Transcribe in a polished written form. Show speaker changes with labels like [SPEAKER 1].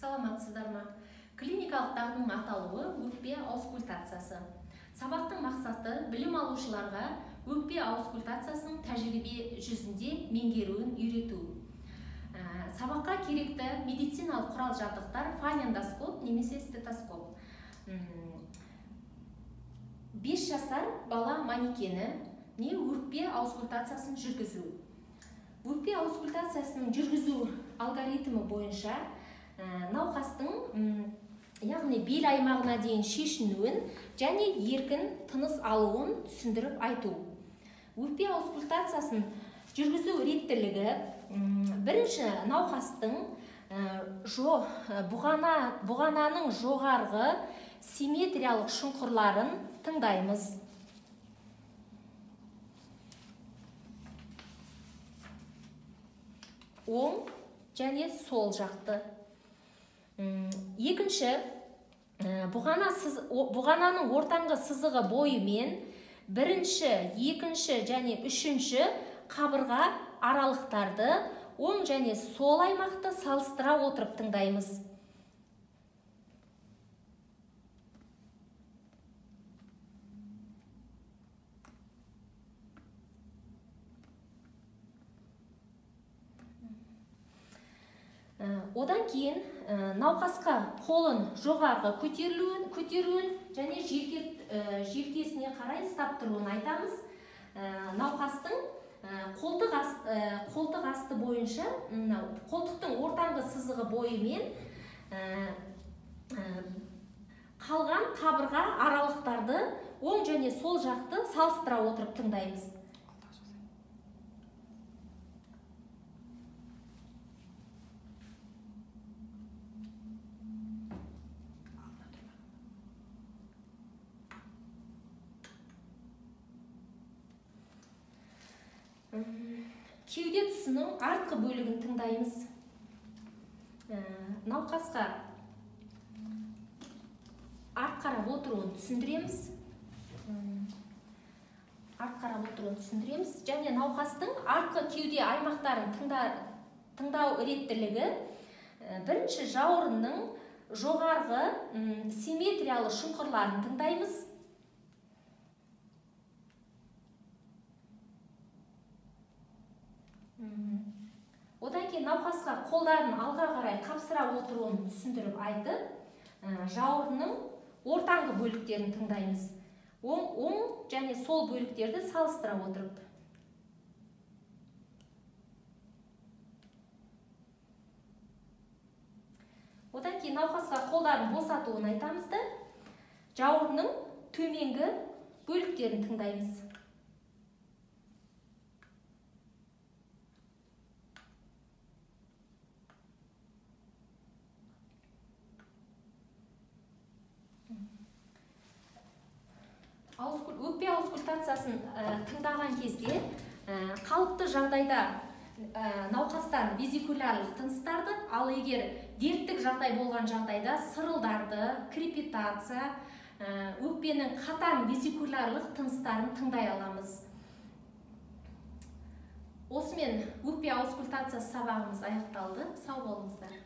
[SPEAKER 1] Саламатсыздар ма? Клиникалық дағдының аталуы өкпе аускультациясы. Сабақтың мақсаты білім алушыларға өкпе аускультациясының тәжірибе жүзінде меңгеруін үйрету. Сабаққа керекті медициналық құрал-жабдықтар фонендоскоп немесе стетоскоп. 5 жасар бала манекені не өкпе аускультациясын жүргізу. Өкпе аускультациясының жүргізу алгоритмі бойынша науқастың, яғни бел аймағына дейін шешінуін және еркін тыныс алуын түсіндіріп айту. Өкпе аускультациясын жүргізу реттілігі: бірінші, науқастың бұғананың жоғарғы симметриялық шұңқырларын тыңдаймыз. Оң және сол жақты. Екінші, бұғананың ортаңғы сызығы бойымен бірінші, екінші және үшінші қабырға аралықтарды оң және сол аймақты салыстыра отырып тыңдаймыз. Одан кейін науқасқа қолын жоғарғы көтеруін және желкесіне қарай ұстап тұруын айтамыз. Науқастың қолтық асты бойынша, қолтықтың ортаңғы сызығы бойымен қалған қабырға аралықтарды оң және сол жақты салыстыра отырып тыңдаймыз. Кеуде тұсының артқы бөлігін тыңдаймыз. Науқасқа арт қарап отыруын түсіндіреміз. Арт қарап отыруын түсіндіреміз. Және науқастың артқы кеуде аймақтарын тыңдау реттілігі: бірінші, жауырынның жоғарғы симметриялы шұңқырларын тыңдаймыз. Одан кейін науқасқа қолдарын алға қарай қапсыра отыруын түсіндіріп айтып, жауырынның ортаңғы бөліктерін тыңдаймыз. Оң және сол бөліктерді салыстыра отырып. Одан кейін науқасқа қолдарын босатуын айтамыз да, жауырынның төменгі бөліктерін тыңдаймыз. Өкпе аускультациясын тыңдаған кезде қалыпты жағдайда науқастан везикулярлық тыныстарды, ал егер дерттік жағдай болған жағдайда сырылдарды, крепитация, өкпенің қатаң везикулярлық тыныстарын тыңдай аламыз. Осымен өкпе аускультациясы сабағымыз аяқталды. Сау болыңыздар.